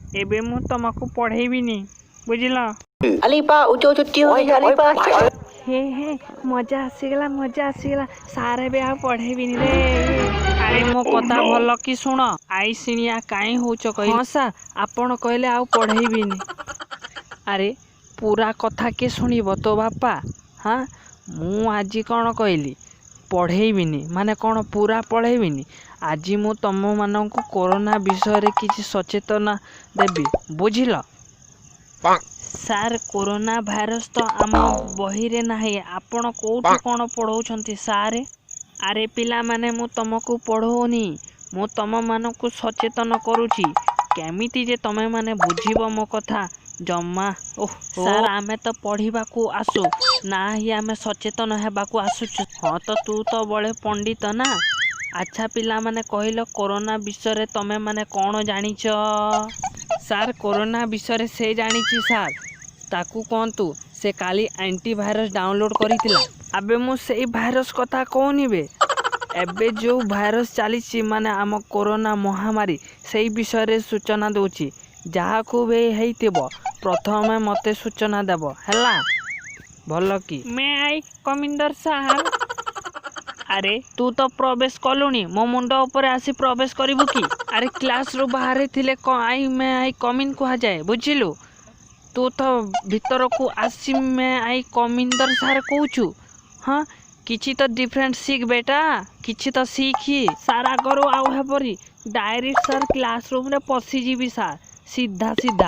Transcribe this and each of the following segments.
ଏବେ ମୁଁ ତମକୁ ପଢ଼େଇବିନି, ବୁଝିଲ? ହେ ହେ, ମଜା ଆସିଗଲା, ମଜା ଆସିଗଲା। ସାର୍ ଏବେ ଆଉ ପଢ଼େଇବିନି ରେ। ଆରେ, ମୋ କଥା ଭଲ କି ଶୁଣ। I ସିଣିଆ କାଇଁ ହଉଛ କହିଲ? ହଁ ସାର୍, ଆପଣ କହିଲେ ଆଉ ପଢ଼େଇବିନି। ଆରେ, ପୁରା କଥା କିଏ ଶୁଣିବ, ତୋ ବାପା? ହଁ, ମୁଁ ଆଜି କ'ଣ କହିଲି? ପଢ଼େଇବିନି ମାନେ କ'ଣ ପୁରା ପଢ଼େଇବିନି? ଆଜି ମୁଁ ତମମାନଙ୍କୁ କରୋନା ବିଷୟରେ କିଛି ସଚେତନ ଦେବି, ବୁଝିଲ? ସାର୍, କରୋନା ଭାଇରସ୍ ତ ଆମ ବହିରେ ନାହିଁ, ଆପଣ କୋଉଠୁ କ'ଣ ପଢ଼ଉଛନ୍ତି ସାର୍? ଆରେ ପିଲାମାନେ, ମୁଁ ତମକୁ ପଢ଼ଉନି, ମୁଁ ତମମାନଙ୍କୁ ସଚେତନ କରୁଛି। କେମିତି ଯେ ତମେମାନେ ବୁଝିବ ମୋ କଥା ଜମା। ଓହ ସାର୍, ଆମେ ତ ପଢ଼ିବାକୁ ଆସୁ ନା ହିଁ, ଆମେ ସଚେତନ ହେବାକୁ ଆସୁଛୁ। ହଁ ତ, ତୁ ତ ବଳେ ପଣ୍ଡିତ ନା? ଆଚ୍ଛା ପିଲାମାନେ, କହିଲ କରୋନା ବିଷୟରେ ତମେମାନେ କ'ଣ ଜାଣିଛ? ସାର୍, କରୋନା ବିଷୟରେ ସେ ଜାଣିଛି ସାର୍, ତାକୁ କୁହନ୍ତୁ, ସେ କାଲି ଆଣ୍ଟିଭାଇରସ୍ ଡାଉନଲୋଡ଼୍ କରିଥିଲା। ଆବେ, ମୁଁ ସେଇ ଭାଇରସ୍ କଥା କହୁନି ବେ। ଏବେ ଯେଉଁ ଭାଇରସ୍ ଚାଲିଛି, ମାନେ ଆମ କରୋନା ମହାମାରୀ, ସେଇ ବିଷୟରେ ସୂଚନା ଦେଉଛି। ଯାହାକୁ ବି ହେଇଥିବ, ପ୍ରଥମେ ମୋତେ ସୂଚନା ଦେବ, ହେଲା? ଭଲ କି। May I come in sir? ଆରେ, ତୁ ତ ପ୍ରବେଶ କଲୁଣି, ମୋ ମୁଣ୍ଡ ଉପରେ ଆସି ପ୍ରବେଶ କରିବୁ କି? ଆରେ, କ୍ଲାସରୁ ବାହାରେ ଥିଲେ I may I come in କୁହାଯାଏ, ବୁଝିଲୁ? ତୁ ତ ଭିତରକୁ ଆସି may I come in sir କହୁଛୁ। ହଁ, କିଛି ତ ଡିଫରେଣ୍ଟ ଶିଖ ବେଟା, କିଛି ତ ଶିଖି। ସାର୍, ଆଗରୁ ଆଉ ହେବରି, ଡାଇରେକ୍ଟ ସାର୍ କ୍ଲାସରୁମ୍ରେ ପଶିଯିବି ସାର୍, ସିଧା ସିଧା।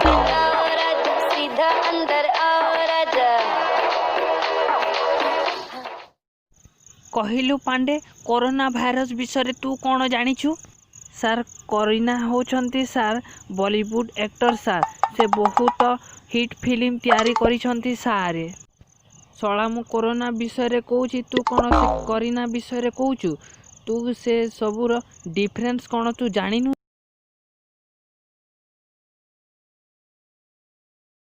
राजा, सीधा अंदर आओ राजा। କହିଲୁ ପାଣ୍ଡେ, କରୋନା ଭାଇରସ୍ ବିଷୟରେ ତୁ କ'ଣ ଜାଣିଛୁ? ସାର୍, କରିନା ହେଉଛନ୍ତି ସାର୍ ବଲିଉଡ଼ ଆକ୍ଟର ସାର୍, ସେ ବହୁତ ହିଟ୍ ଫିଲ୍ମ ତିଆରି କରିଛନ୍ତି ସାର୍। ଶଳା, ମୁଁ କରୋନା ବିଷୟରେ କହୁଛି, ତୁ କ'ଣ ସେ କରିନା ବିଷୟରେ କହୁଛୁ? ତୁ ସେ ସବୁର ଡିଫରେନ୍ସ କ'ଣ ତୁ ଜାଣିନୁ?